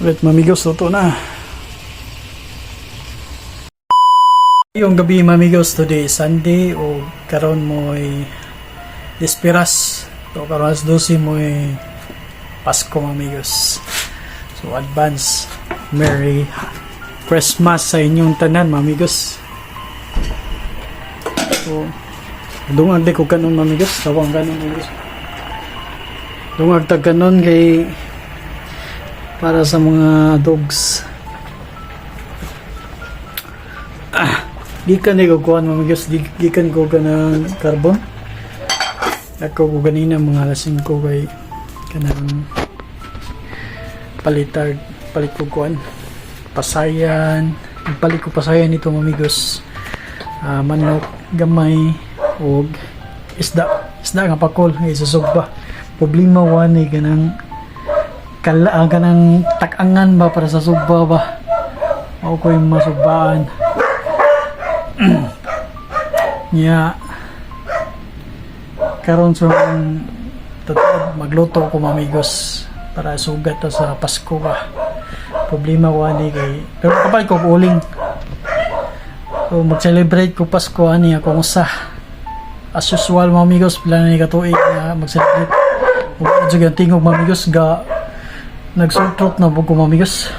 Ulit, mamigos, luto na. Yung gabi, mamigos, today is Sunday o karon mo'y Despiras. So karon alas 12 mo'y Pasko, mamigos. So advance Merry Christmas sa inyong tanan, mamigos. So dungag di ko kanon, mamigos, tawang kanon, mamigos. Dungag tag kanon kay para sa mga dogs. Ah, gikan ni ko kuan, mamigos, gikan ko kanang carbon. Ako ko ganina mga alas 5 kay kanang palitag palit ko kuan pasayan, palit ko pasayan nito, mamigos. Ah, manok gamay og isda, isda nga pakol ay sa sugba. Problema wa ni kanang kala, ah, kanang tak-angan ba para sa sugba ba, mao ko yung masugbaan niya karon. So totoo, magluto ko, mamigos, para sugat ta sa Pasko ba. Problema ko ani kay pero kapal ko og uling. So mag-celebrate ko Pasko ani akong usa as usual, mga amigos, pila na ni katuig na mag-celebrate ug jud ang tingog, mga amigos, ga nagsultrot na ko, mga amigos,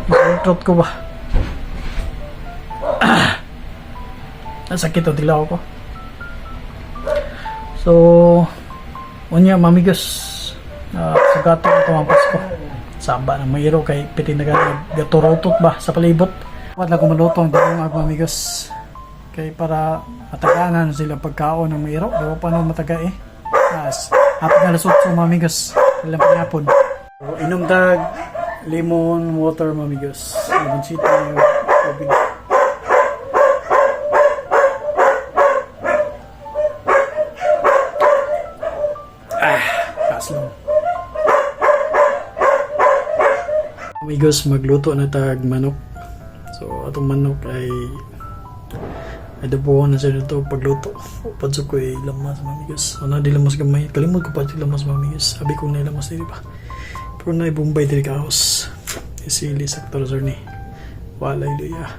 nagsultrot ko ba. Ah, sakit ang tilaw ko. So unya, mga amigos, sugato ko ang Pasko samba na mayro kay piti na gaturotot ba sa palibot. Wala ko maluto ang dalawang mga amigos kay para mataganan sila pagkaon ng mayro. Di ba pa na mataga eh. As, hapon na alas 8, mga amigos. Ilang panghapon. So, inom tag lemon water, mga amigos. Lemon city yung tubig. Ah, kaslong. Amigos, magluto na tag manok. So, atong manok ay adobo na siya nito pagluto. Padso ko ay lamas, mga amigos. So, na di lamas gamay. Kalimot ko pa di lamas, mga amigos. Sabi ko na lamas dili pa. Pero na Bombay dili kaos. Isili sakto ra sir ni. Walay luya.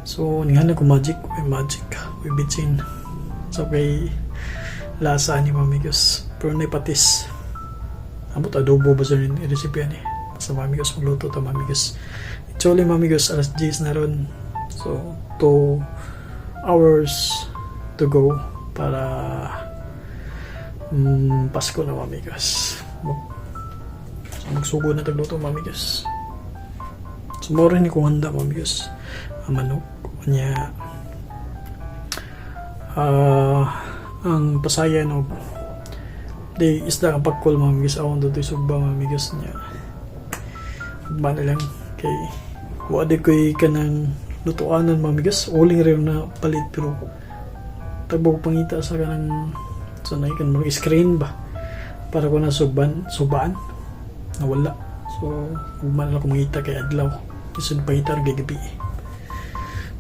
So, ningana ko magic. May magic. May bitsin. So, kay lasa ni mga amigos. Pero na patis. Amot adobo ba sir ni recipe ani. Basta, mga amigos, magluto ta, mga amigos. Actually, mga amigos, alas 10 na ron. So, 2 hours to go para Pasko na, mga amigos. So, magsugo na tagluto, mga amigos. So, mao rin ko handa, mga amigos. Ang manok. Kanya, ang pasayan og di isda ang pagkol, mga amigos. Awon dito sugba, mga amigos niya. Ugma na lang kay wa di ko'y kanang lutuanan, mga amigos. Uling rin na palit pero tagbo ko pangita sa kanang sa na kan mga screen ba para ko na sugban subaan nawala. So ugma na lang ko mangita kay adlaw isud pangita rin kay gabi.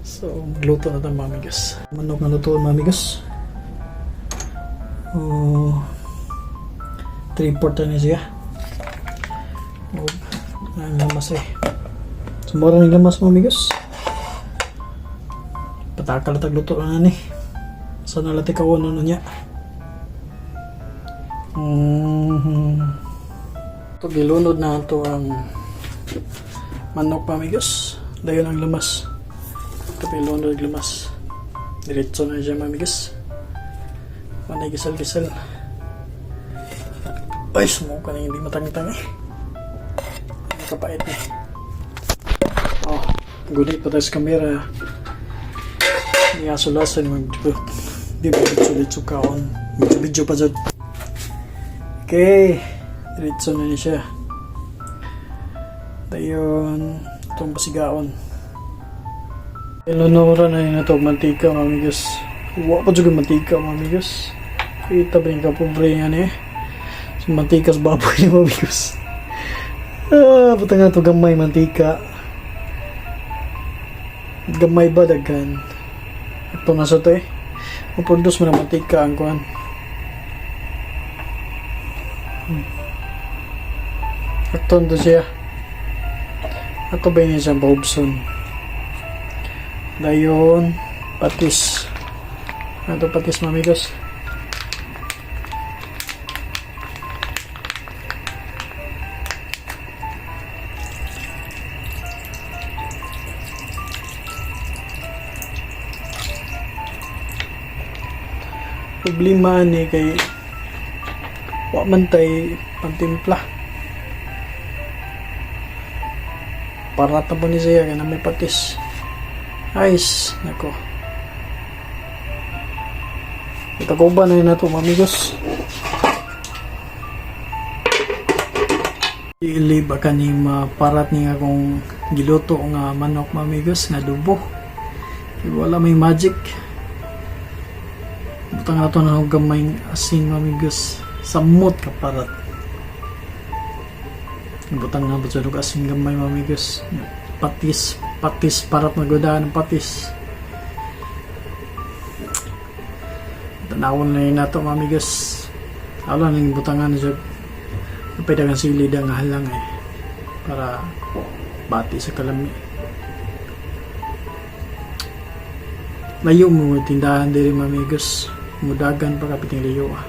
So magluto na ta, mga amigos. Manok na lutuon, mga amigos. Oh, 3/4 na siya. Oh, ang lamas eh. So mura ng lamas, mga amigos. Patakal na tagluto na ni. Sana lati ka ano niya. Ito, gilunod na ito ang manok, mga amigos. Dayon ang lamas. Ito pa ilunod ang lamas. Diretso na siya, mga amigos. Manay gisal-gisal. Ay, sumuka na hindi matangitang eh. Ang kapait eh. Oh, gunit pa tayo sa kamera. Niasulasan mag di ba diretso-diretso kaon. Video-video pa dyan. Okay, diretso na ni siya. Dayon, itong pasigaon. Ilunura na yun ito mantika, mga amigos. Wa pa dyan mantika, mga amigos. Kita ba yung kapobre yan eh. So, mantika sa baboy ni mga amigos. Ah, buta nga ito gamay mantika. Gamay ba daghan? Ito na sa to eh. Mapundos mo na mantika ang kuan. Aton to siya. Ato ba yun siyang bahubson. Dayon, patis. Ato patis, mamigos. Problema ni kay wa man tay pantimpla. Para po ni siya kay na may patis. Ice, nako. Itakuba na yun na ito, mamigos. Ili ba kaning maparat ni nga akong giluto nga manok, mamigos, nga adobo. Kay wala may magic. Butang nato na og gamay asin, mamigos. Samot ka parat. Butang na ba og asin gamay, mamigos. Patis, patis parat na godaan ng patis. Tanawon na yun nato, mamigos. Ala ning butangan siya. Pwede kang sili da nga halang eh. Para bati sa kalami. Layo mo tindahan diri, mamigos. Mudagan pa kapiting layo ah.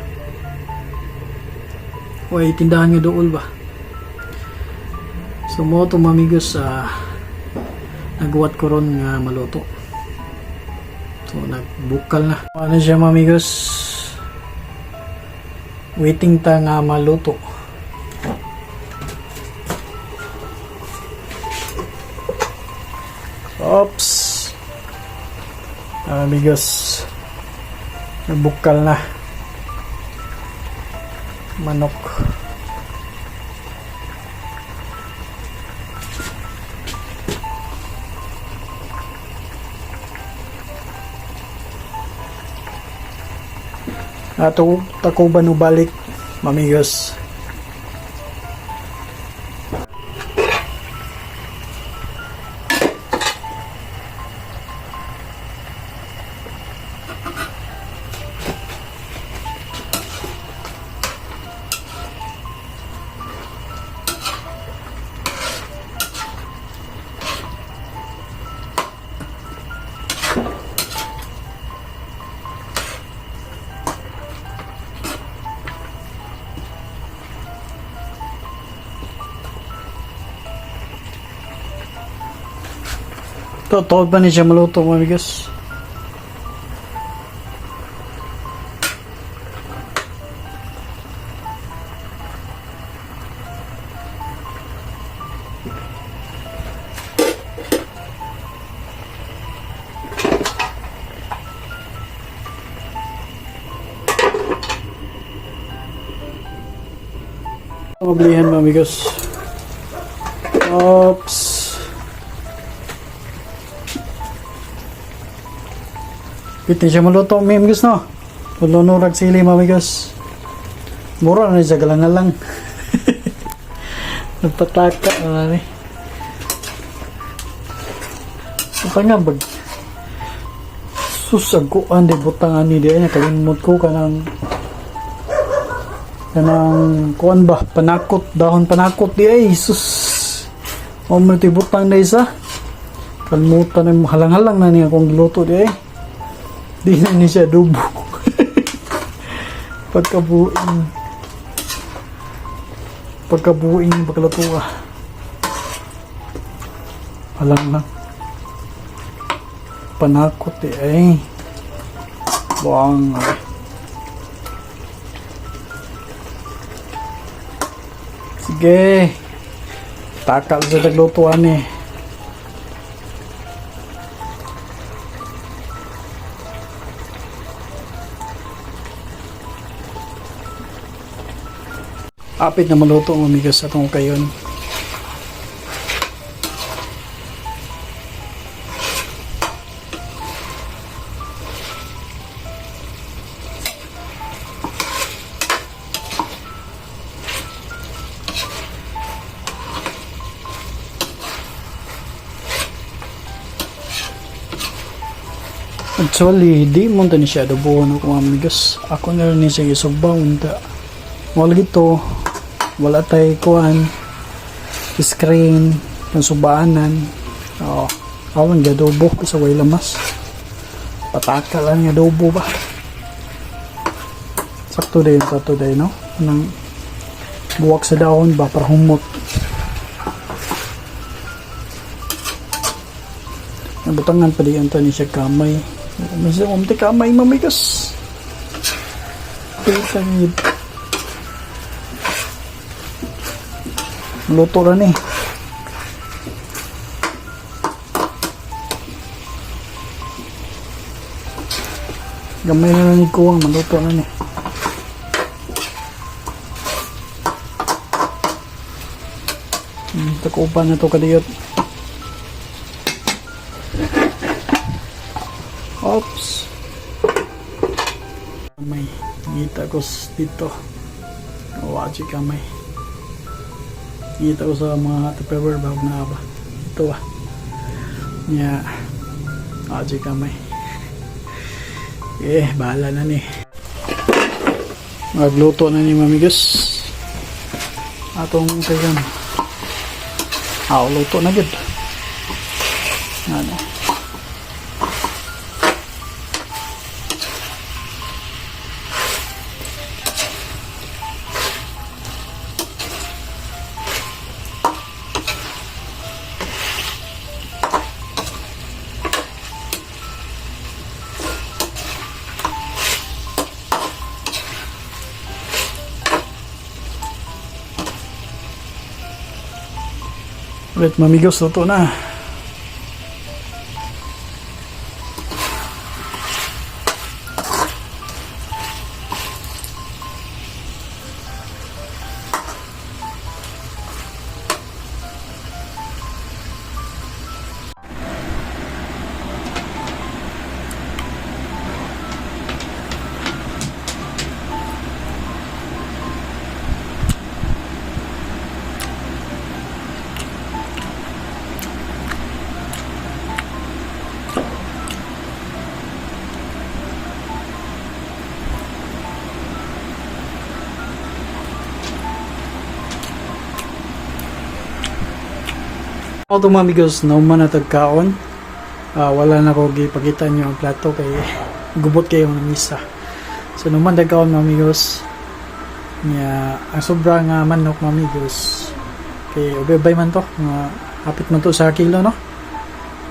Way tindahan nga duol ba. So mo to, mamigos, nagwat ko ron nga maluto. So nagbukal na. Ano siya, mamigos? Waiting ta nga maluto. Oops. Amigos. Nagbukal na. Manok. Ato takuban o balik, mamigos. Totoo ba ni siya maluto, mamigos? Mablihan, mamigos. Oops. Piti siya maluto, mamigos, no? Tulunurag sili, mamigos. Mura na siya galangalang. Nagpataka na ni. Baka nga bag sus aguan di butangan ni di ay nakalimot ko kanang kanang kuan ba, panakot, dahon panakot di ay sus o mo ti butang na isa kalmutan na halang-halang na niya akong giluto di ay di na ni siya adobo pagkabuing pagkabuing pagkaluto ah halang lang panakot eh ay buang ay. Sige, takal sa taglutuan eh. Apit na maluto ang umigas sa itong kayon. Actually, di mo ni siya adobo no kung amigos. Ako na rin siya isugba unta. Wala gito. Wala tay kuan. Screen. Ang subaanan. Oh, awan adobo sa way lamas. Pataka lang nga adobo ba. Sakto din sa to day, no? Anang buwak sa daon ba para humot. Nabutangan pa di anta ni siya kamay. May siya umti kamay mamigas. Pitang yun. Luto ra ni. Gamay na lang ni kuwang, maluto na ni. Takupan na to kadiyot. Oops. Kamay. Ngita ko dito. Waji kamay. Ngita ko sa mga tupperware ba na ba. Ito ba. Nya. Waji kamay. Eh, bahala na ni. Magluto na ni Mami Gus. Atong sayan. Ah, luto na gud. Ano? Ulit, Mami Gus, luto na. Ako Mami Gus, nauman na tagkaon. Ah, wala na ko gipakita niyo ang plato kay gubot kayo ng misa. So nauman tagkaon, Mami Gus. Nya ang sobra nga manok, Mami Gus. Kay ubay man to, nga hapit man to sa kilo, no?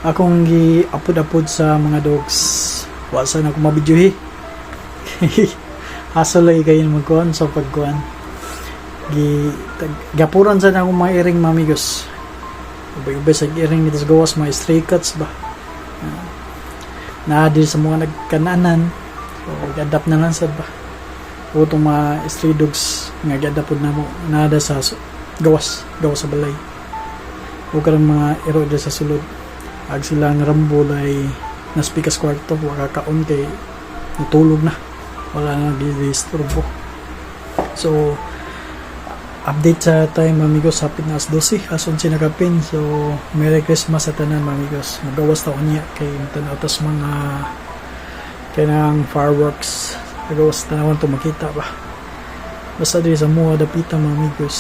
Akong giapod-apod sa mga dogs. Wa sa na ko mabidyohi. Hassle lagi kayo magkuhan sa pagkuhan. Gi tag, gapuran sa na akong mga iring, Mami Gus. Ubay-ubay sa iring nito sa gawas, mga stray cats ba. Naa din sa mga nagkananan. So, adapt na lang sad ba. O itong mga stray dogs nga gi-adapt pod namo naada sa gawas, gawas sa balay. O karang mga iro dyan sa sulod. Ag silang rambol ay naspikas kwarto, wala kaon kay natulog na. Wala na gidisturbo. So, update sa time, amigos, hapit na alas 12, alas 11 na kapin. So Merry Christmas sa tanan, amigos. Magawas ta unya kay tanaw tas mga kanang fireworks. Magawas tanawan to makita ba. Basta diri sa mua dapita, mga amigos,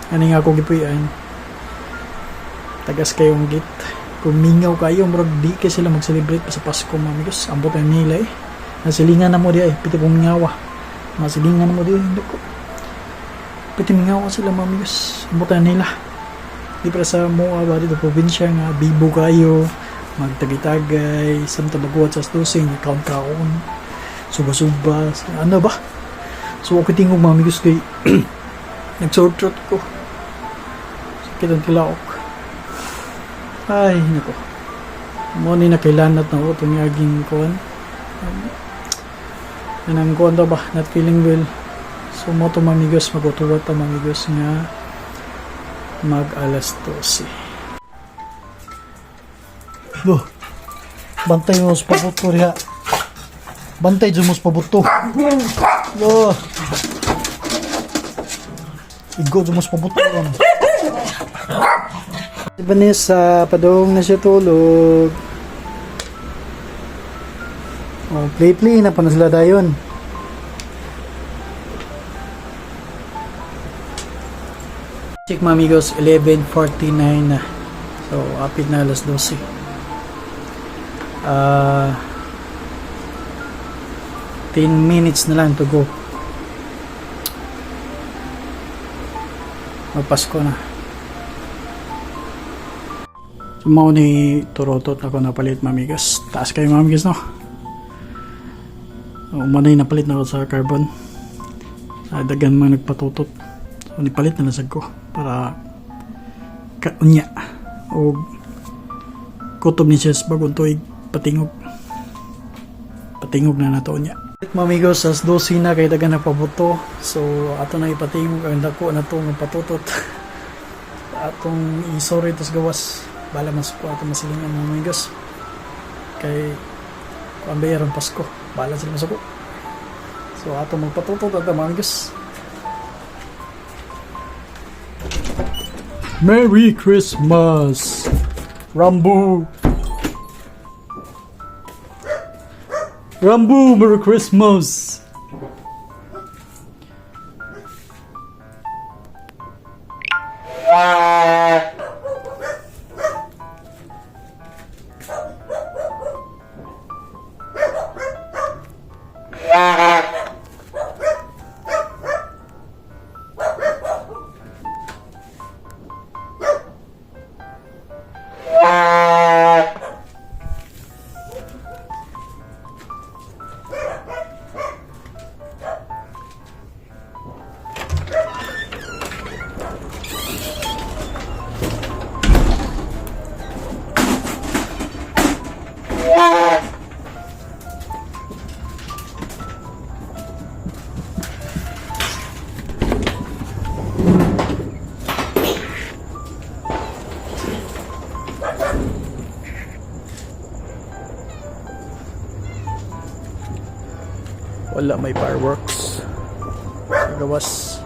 ani nga ako gipuy-an, tagas kayong git kung mingaw kayo, murag di kay sila mag-celebrate pa sa Pasko, mga amigos. Ambot ang nila eh, nasilingan na mo di ay piti kong mingawa, nasilingan na mo di ay hindi ko piti mingawa sila, mga amigos. Ambot ang nila di para sa mua ba dito probinsya nga bibo kayo magtagitagay samtang maghuwat sa 12, kaon-kaon, suba-suba, ano ba. So ako tingog, mga amigos, kay nag-sore throat ko, sakit ang tilaok. Ay nako, mo ni nakailanat na ako itong aging kuan, anang kuan daw ba, not feeling well. So mo to, mamigos, magutuwa ta, mamigos, nga mag alas 12. Bo, bantay mo sa pabuto riha. Bantay dyan mo sa pabuto. Bo. Igo dyan mo sa pabuto ron. Si Vanessa, padong na siya tulog. Oh, play play na pa na sila dayon. Check, mga amigos, 11:49 na. So, apit na alas 12. 10 minutes na lang to go. Magpasko na. So, mao ni turotot ako napalit, mga amigos. Taas kayo, mga amigos, no? So, manay napalit na ako sa carbon. Daghan man nagpatutot. So, nipalit na lang sad ko para kaunya o kutob ni siya sa bagong tuig, patingog. Patingog na nato niya. Mga amigos, alas 12 na kay daghan na pabuto. So, ato na ipatingog ang dako na to nga patutot. Atong isori ito sa gawas. Bala mas ko ato masilingan, mga amigos. Kay kuan ba aron Pasko. Bala sila masuko. So, ato magpatutot ato, mga amigos. Merry Christmas! Rambo! Rambo, Merry Christmas! Wala may fireworks sa gawas.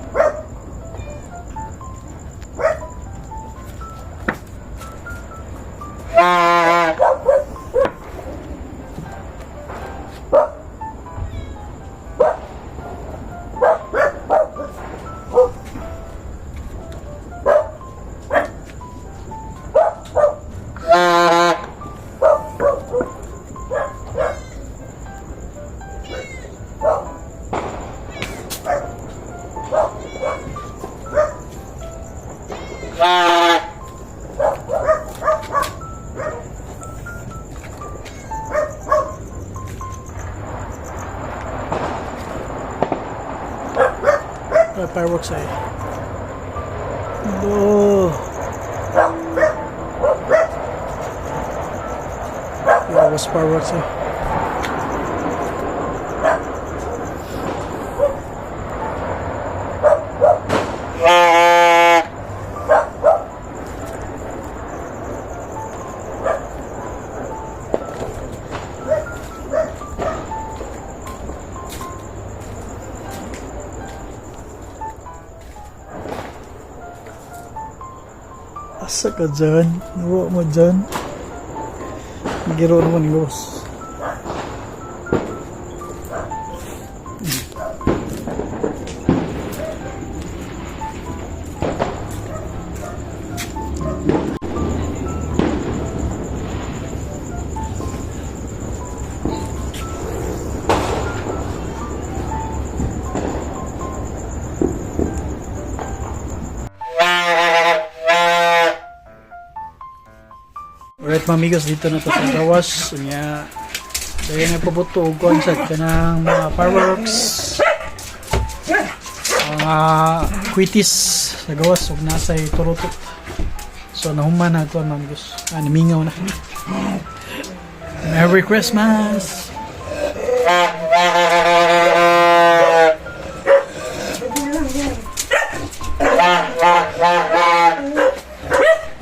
Fireworks ay. No. Yeah, was fireworks eh. Asa ka dyan? Nawa mo dyan? Giro naman ni boss. Alright, mga amigos, dito na to sa gawas. Unya, dahil nagpabuto og concert kanang mga fireworks, mga kwitis sa gawas ug nasa turutot. So nahuman na ito, mga amigos. Ah, namingaw na. Merry Christmas!